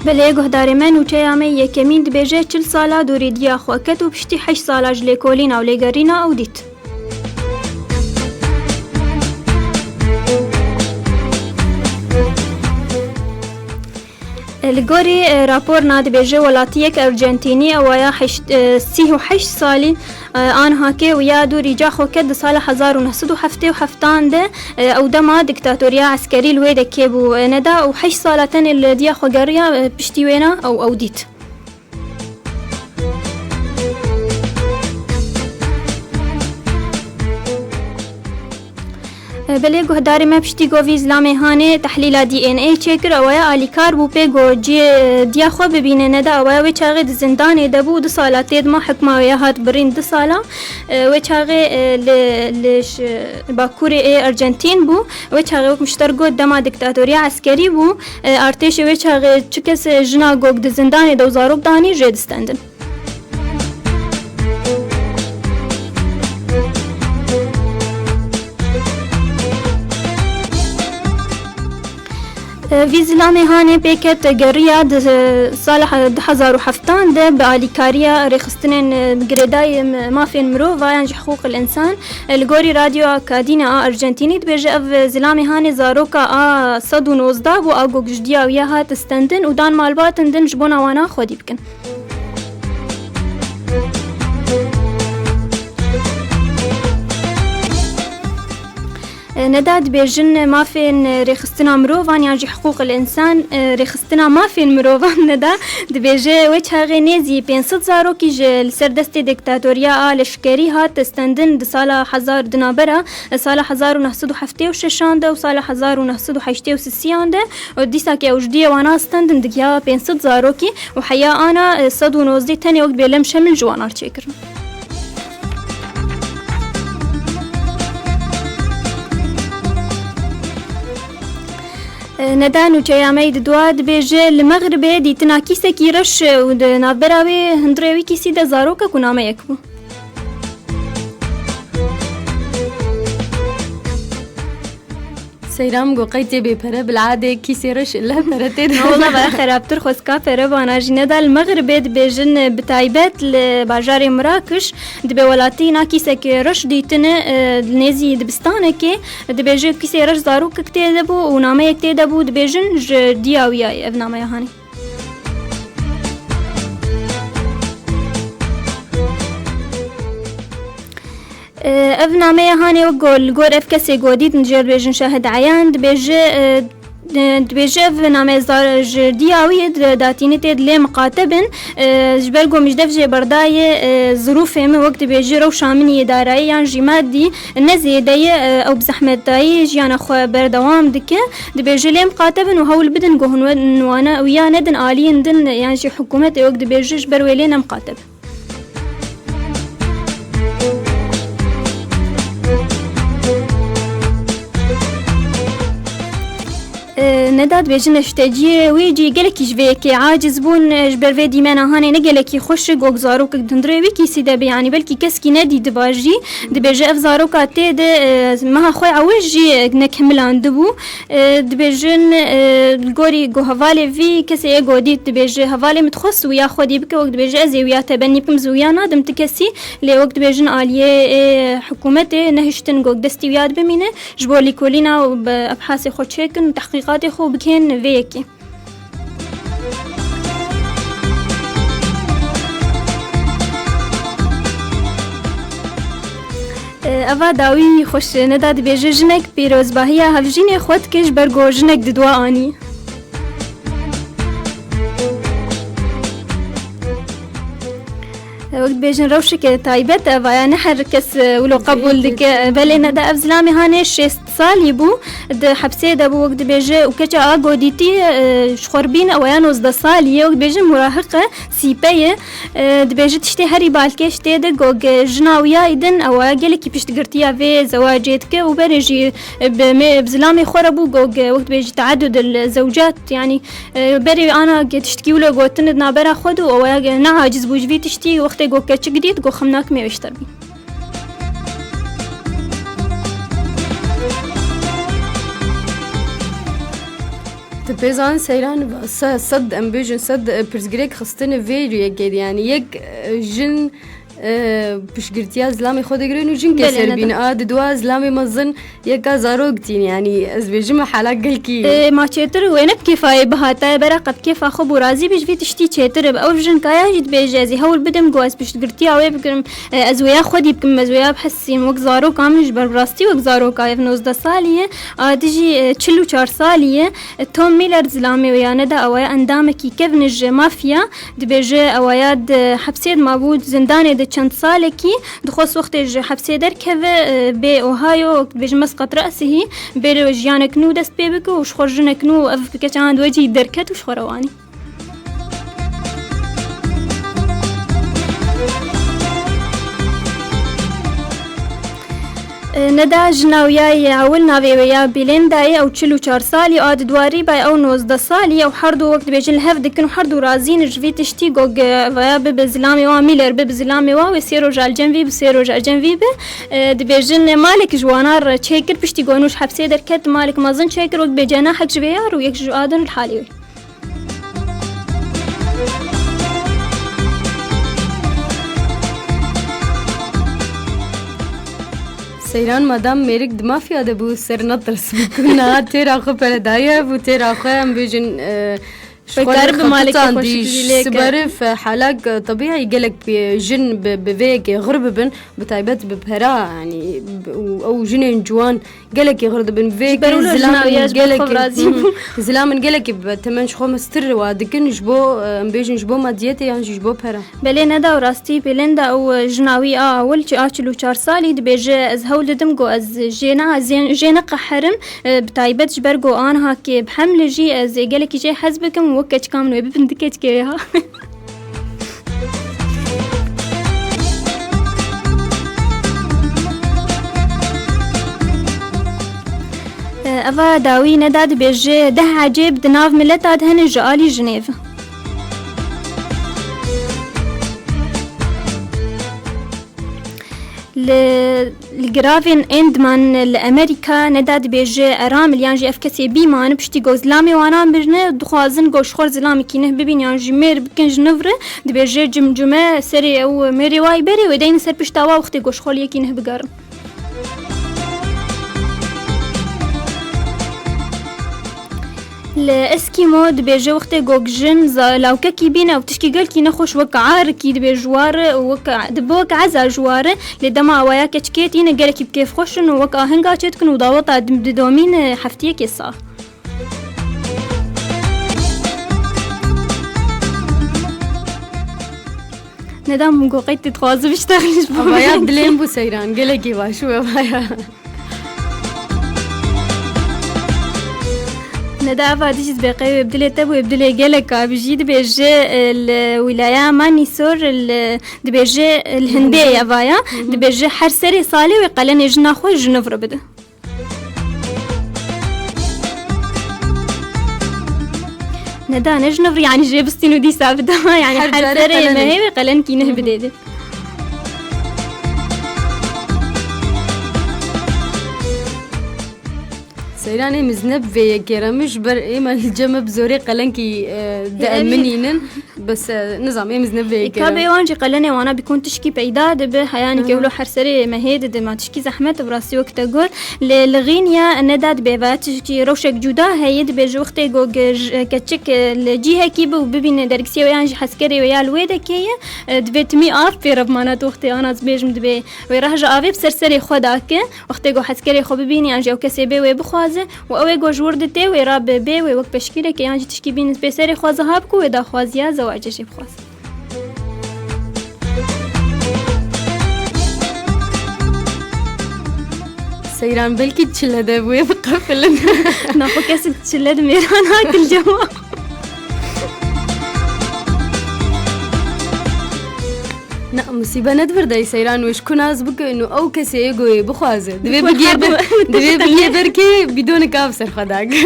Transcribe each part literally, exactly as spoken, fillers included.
Belê guhdarê me, nûçeya me yekemîn dibêje: çil sala dûrî diya xwe ket û piştî heşt sala ji lêkolîna û lêgerîna ew dît. Li gorî, e, raporna dibêje welatiyek Arjantînî, ewaya heşt, e, sî û heşt salî, e, anha ke wiya dûrî ca xwe ket di sala hezar û neh sed û heftê û heftan de, e, ew dema diktatoriya eskerî li wê de kê bû, e, neda û heşt sala tenê li diya xwe geriya, e, piştî wêna ew, ew dît. Belê guhdarê me, piştî ku vî zilamê hanê tehlîla D N A çêkir, ewaya alîkar bû pê ku cihê diya xwe bibîne, neda ewaya wê çaxê di zindanê de bû, du sala tê dima hikma wê ya hat birîn, du sala. Wê çaxê li, li ş-, bakurê ê Arjantîn bû. Wê çaxê wek min ji te re got dema diktatoriya eskerî bû. Artêşê wê çaxê çi kes jina gog di zindanê de û zarok danî jê distendin. Vî zilamê hanê pê ket geriya di sala he-, du hezar û heftan de bi alîkariya rêxistinên girêdayî mafên mirova yan jî hiqûqil însan. Li gorî Radyoya Kadîna a Arjantînî dibêje, ev zilamê hanê zaroka a sed û nozdeh bû, a gog ji diya wî ya hat stendin û dan malbatin din ji bona wana xwedî bikin. Neda dibêjin mafên rêxistina mirovan yan jî hiqûqil însan, rêxistina mafên mirovan neda dibêje wê çaxê nêzî pênc sed zarokî ji li ser destê diktatoriya a leşkerî hat stendin di sala hezar, di navbera sala hezar û neh sed û heftê û şeşan de û sala hezar û neh sed û heştê û sisiyan de û dîsa ke ew ji diyê wana stendin digiha pênc sed zarokî û heya ana, e, sed û nozdeh tenê wek dibê lem şemil ji wana re çêkirin. E, neda nûçeya me yî di dua dibêje, li Mexribê dîtina kîsekî reş û di navbera wê hundirê wî kîsî de zarokek û nameyek bû. Seyran got, qey tê bê pere, bila adê kîsê reş leh pere tê de. Na, wela vaya xerabtir xwestka pere bana jî neda. Li Mexribê dibêjin, bi taybet li bajarê Mirakiş, dibê welatî na kîsek reş dîtine, e, nêzî dibistanekê, dibêje kîsê reş zarokek tê de bû û nameyek tê de bû, dibêjin ji diya wî ya ye ev nameya hanê. Ev nameya hanê wek go-, li gor ev kesê ku dîtin jê dibêjin şahid eyan, dibêje, e, e, dibêje ev name zar-, ji diya wî di-, datînê tê dilê miqate bin, e, ji ber ku min ji dev jê berdayê, e, zirûfê min wek dibêje rewşa min yê darayî yan jî madî ne zêde ye, e, ew bi zehmetdayî jiyana xwe berdewam dike. Dibêje lê miqate bin û hewl bidin ku hûn we-, wana wiya nedin aliyên din yan jî hikûmetê wek dibêje ji ber wê lê ne miqate bin. E, neda dibêjin neşteciyê wê cî gelekî ji vê yekê aciz bûn, e, ji ber vê dîmena hanê ne gelekî xweş e, gog zarokek di hundirê wî kîsî de be, yanî belkî keskî nedîtiba jî. Dibêje ev zaroka tê de, e, meha xwe ewil jî, e, nekimilandibû. E, dibêjin, e, li gorî ku hevalê vî kesê yê ku dît dibêje, hevalê min dixwest wiya xwedî bike, wek dibêje ez ê wiya tebennî bikim, ez wiya nadim ti kesî, lê wek dibêjin aliyê, e, hikûmetê nehiştin ku destî wiya bimîne, ji bo lîkolîna û bi ebhasê xwe çêkin û tehqîqatê xwe bikin vê yekê. Eva dawî xweş neda dibêje, jinek pîrozbahiya hevjînê xwe dike ji ber ku jinek di dua anî. Wek dibêjin rewşeke taybet e, vaya ne her kes, e, wilo qebûl dike. Belê neda ev zilamê hanê şêst salî bû, di hepsê de bû, wek dibêje, û keça a godîtî, e, ji xwe re bîne, ew ya nozdeh salî ye, wek dibêje murahiq e, sîpe ye. E, dibêje tiştê herî balkêş tê de ku ge-, jina wî ya din, ew ya gelekî piştgirtiya vê zewacê dike û berê jî, e, bi me-, bi zilamê xwe re bû ku ge-, wek dibêje teadud el zewcat, yanî, e, berê ana ge-, tiştkî wilo gotin di navbera xwe de û ew ya ge-, ne aciz bû ji vî tiştî, wextê ku keçik dît, ku xemnak mê wêşter bî. Pêzan seyran se-, sed, em bêjin sed, e, pirsgirêk xistine vê yekê de, yanî yek, e, jin, e, piştgirtiya zilamê xwe digirin û jin Belê, keser ne bîn. de. A di dua zilamê mezin yeka zarok tîn, yanî ez bêjim hala gelkî. E, ma çêtir wê ne bi kêfa yê bihata, bera qe bi kêfa xwe bû razî bî, ji vî tiştî çêtir e. Ew jin kaya jî dibêje, ez ê hewl bidim ku ez piştgirtiya wê bigirim. E, ez wêya xwedî bikim, ez wêya bihesînim. Wek zaroka min ji ber bi rastî wek zaroka ev nozdeh salî ye. A di jî, e, çil û çar salî ye. E, Tom Miller zilamê wê ya, ne da awaya endamekî kevin ji mafya, dibêje awaya di hepsê de mabû, zindanê de çend salekî, dixwest wextê ji hepsê derkeve, e, bê Ohio, dibêje mesqet resihî, bê jiyanek nû dest pê bike û ji xwe jinek nû ev keça di wecî derket û ji xwe rewanî. E, Neda jina wî ya yê ewil navê wê ya Belinda ye, ew çil û çar salî, a di duwarî bay ew nozdeh salî, ew her du wek dibêjin li hev dikin û her du razî ne ji vî tiştî ku, e, vaya bibe zilamê wa Miller, bibe zilamê wa, wê sê roja li cem vî bi, sê roja li cem vî bi. E, dibêjin, e, malek ji wana re çêkir, piştî ku nû ji hepsê derket, malek mezin çêkir, wek bê cenahek ji vê ya re û yek ji adin li halê wê. Seyran, madam mêrik di mafya de bû, ser netirs bû ku niha têra xwe pere daye bû, têra xwe em bêjin, e, ji xwe Bekarî bi malekê xwe şikilî lê ke. Siberif, e, halak, e, tebîî gelek, e, jin bi, bi vê yekê xir bibin, bi taybet bi pera, yanî, bi, û ew jinên ciwan gelekî xir dibin. Vê Ji ber wilo zilamên jina ya ji ber gelekî, xwe razî bû. Zilamên gelekî bi temen ji xwe mestir wa dikin ji bo, e, em bêjin ji bo madiyetê yan jî ji bo pera. Belê, Neda, û rastî Belinda ew, e, jina wî a ewil çi a çil û çar salî dibêje, ez hewl didim ku ez jê ne, ez jê, jê neqeherim, e, bi taybet ji ber ku anha kê bi hemle jî ez ê gelekî jê hez bikim û wek keçika min wê bibin du keçikê wê ha. Eva dawî Neda dibêje, deh ecêb di nav mileta de hene ji alî jinê ve. Li, li giravên Endman li Amerîka Neda dibêje, eramil yan jî ev kesê bî mane piştî ku zilamê wana birine, dixwazin ku ji xwe zilamekî neh bibîn yan jî mêr bikin ji niv re. Dibêje, cimcime serê ew mêrê wayî berê wê deyne ser pişta wa wextê ku ji xwe yekî neh bigerin. Li Eskîmo dibêje, wextê ku jin za-, lawkekî bîne ew tişkî gelkî nexweş wek arikî dibê ji war e û wek, dibe wek eza ji war e, lê dema awaya keçikê tîne gelekî bi kêfxweş in û wek ahenga çêdikin û daweta di, didomîne heftiyekê sax. Neda min got, qey tu dixwazî biştexilî ji bo Avaya min. Dilê min bû seyran, gelekî baş bû avaya. Neda eva dijî dibê qey wê bi dilê te bû, wê bi dilê gelek a bijî dibêje, e, li wîlaya Manîsor, li, dibêje, e, li Hindê ye vaya, dibêje her serê salê wê qelenê jina xwe ji niv re bide. Neda, ne ji niv re, yanî jê bistîn û dîsa bide. Yanî her serê mehê wê qelenkî neh bidê de. Seyran, êm ez ne bi vê yekê re min ji ber êm li cem me bi zorê qelenkî, e, dieminînin. Bes, e, nizam, êm ez ne bi vê yekê re. Ka bê wan jî qelenê wana bikon tişkî peyda dibe, heyanî kewlo her serê mehê dide, ma tişkî zehmet e, bi rastî wek te got. Lê li Xînya Neda dibê va tişkî rewşek cuda heye, dibêje wextê ku ge-, j-, keçik, e, li cihekî bi û bibîne dergisiya wê yan jî heskerê wê ya li wê dekê ye, e, divê timî av pê re bimana tu wextê ana ez bêjim dibê wê reh ji avê bi ser serê xwe dake. Wextê ku heskerê xwe bibîne yan jî ew kesê bê wê bixwaze û ew ê ku ji wir ditê wê ra bi bê wê wek peşkîreke yan jî tişkî bîne pê serê xwe ziha bike û wê daxwaziya zewacê jê bixwaze. Seyran belkî çile de bûye biqefilin. Naxwe kesik çile di mêran hakil cema. Na, musîbe ne di vir de ye Seyran, wê ji ku nas bike û ew kesê yê ku yê bixwaze. Divê bigê ber-, divê bigê berkê bîdonek av ser xwe dake.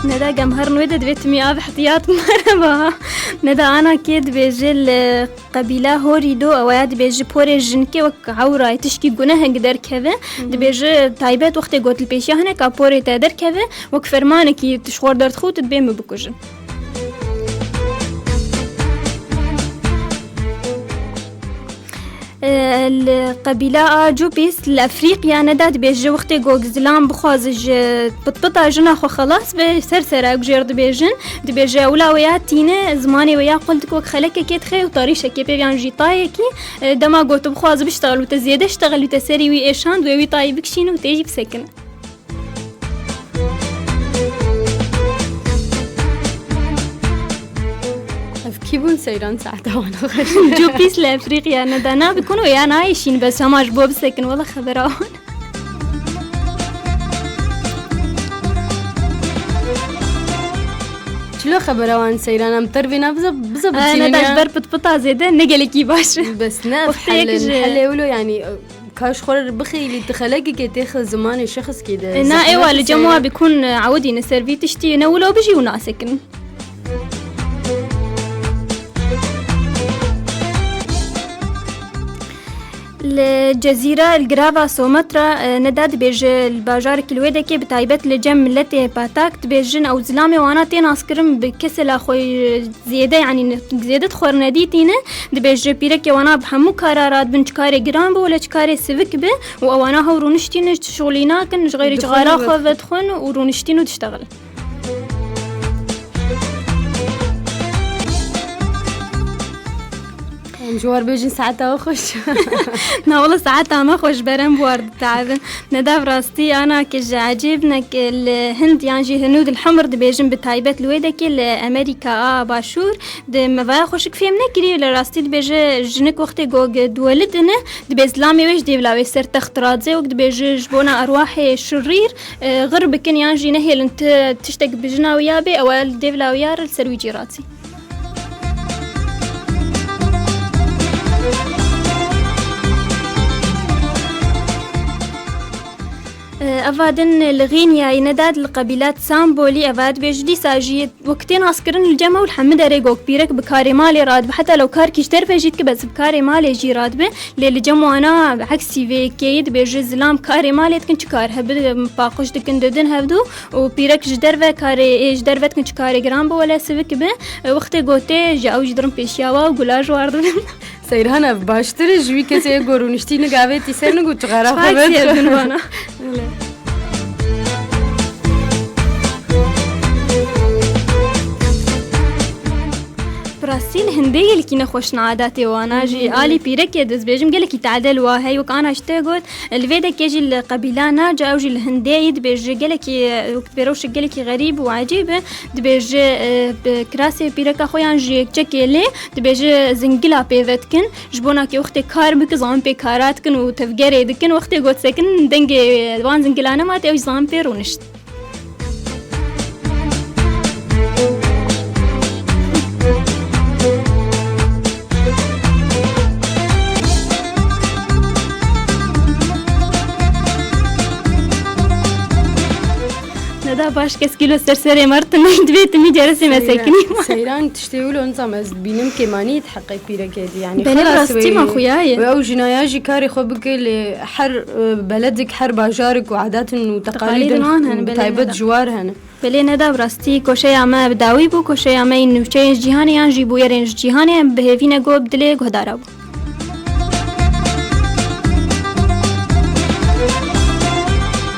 Neda, gem herin wê de divê timî av ihtiyat mare ba. Neda Anakê dibêje li qebîla Horîdo, ew ya dibêje porê jinkê wek ewrayê tişkî gunehek derkeve. Dibêje taybet wextê got li pêşiya hineka porê te derkeve, wek fermanekî tu ji xwe derdixî û tu dibê min bikujin. E, li qebîla a Cûpîs li Efrîqya Neda dibêje wextê ku zilam bixwaze ji pitpita jina xwe xelas be, ser sera ku jêr dibêjin, dibêje ewla wê ya tîne, zimanê wê ya qul dike wek xelekekê dixe û tarîşekê pê yan jî tayekî, e, dema ku tu bixwaze biştexil û te zêde ştexil û te serî wî êşand wê wî tayî bikişîne û tê jî bisekine. Ev kî bûn seyran saeta wan xweş. Cûpîs li Efrîqya Neda, na bikun û ya nayêşîn bes hema ji bo bisekin wela xebera wan. Çilo xebera wan seyran em tervê na bize, bize Ê, biçînin Neda, ya. Ji ber pitpita zêde ne gelekî baş. Bes ne ev Wextê yek helin, ji helê wilo yanî, Ka ji xwe re bixêlî, tu xelekekê têxe zimanê şexskê de. E, na, zehmet êwa li cem wa bikun, e, ewidîne ser vî tiştî, ne wilo bijî û nasekin. Li Cezîra, li girava Somatra, e, Neda dibêje, li bajarekî li wê dekê, bi taybet li cem miletê Patak, dibêjin ew zilamê wana tê naskirin bi kesela xwe, e, zêde, yanî ne-, zêde dixwar nedîtîne, dibêje pîrekê wana bi hemû kara radibin, çi karê giran bi, wele çi karê sivik bi û ewana hew rûniştîne, çi şixulî nakin, ji xeyrî Dixwin cixara û xwe vedixwin. Vedixwin û rûniştîn û diştexilin. Em ji war bêjin saeta we xweş. Na wele saeta me xweş, berem bi war diteabin. Neda bi rastî ana ke ji ecêb ne ke li Hind yan jî hinûd li hemir dibêjin, bi taybet li wê dekê li Amerîka a Başûr di mevaya xweşik fêm nekirî. Li rastî dibêje jinik wextê ku diwelidine, dibê zilamê wê ji dêvla wê ser text radze û dibêje ji bona erwahê şirîr, e, xir bikin yan jî nehêlin ti-, tiştek bi jina wî ya bê, ew li dêvla wî ya re li ser wî cî ratsî. Eva din li Xînyayê Nedad li qebîla Sambolî eva dibêje dîsa jî wek tê naskirin li cem ew li hemî derê gok pîrek bi karê malê radibe, heta lew karkî ji derve jî dike, bes bi karê malê jî radibe. Lê li cem wana bi eksî vê yekê ye, dibêje zilam karê malê dikin, çi kar hebe, paqij dikin, didin hevdû û pîrek ji derve karê, ê ji derve dikin, çi karê giran bi wele sivik bi. Wextê gotê ji ew jî dirin pêşiya wa û gula ji war dibin. Seyran ev baştir e, ji wî kesê ku rûniştî nigavê tî ser nik û çixara xwe Çaksî vedixwe. Evdin wana. Bi rastî li hindê gelekî nexweş ne adatê wana jî. Hı hı. Alî pîrekê dizbêjim gelekî tadel wa heye, wek ana ji te got, li vê dekê jî li qebîla Naca ew jî li hindê yî dibêje gelekî, wek dibê rewşek gelekî xerîb û ecêb e, dibêje, e, bi kirasê pîreka xwe yan jî yekçekê lê dibêje zingila pê vedikin, ji bona ke wextê kar bike, zilam pê kara dikin û tevgerê dikin, wextê got sekin dengê wan zingila nema tê ew jî zilam pê rûnişt. Neda baş kes kîlo ser serê me re tune, divê timî ceresê me Seyran, sekinî. Seyran tiştê wilo nizam ez dibînim kêmanî di heqê pîrekê de. Yanî Belê xelas rastî wê, ma xuya ye. Wê ew jinaya jî karê xwe bike lê her, e, beledik, her bajarik û adatin û Teqalîdin teqalîdin wan hene, bi belê taybet neda. Ji war hene. Belê neda bi rastî koşeya me bi dawî bû, koşeya me yî nûçeyên ji cîhanê yan jî bûyerên ji cîhanê em bi hêvî ne got bi dilê guhdara bû.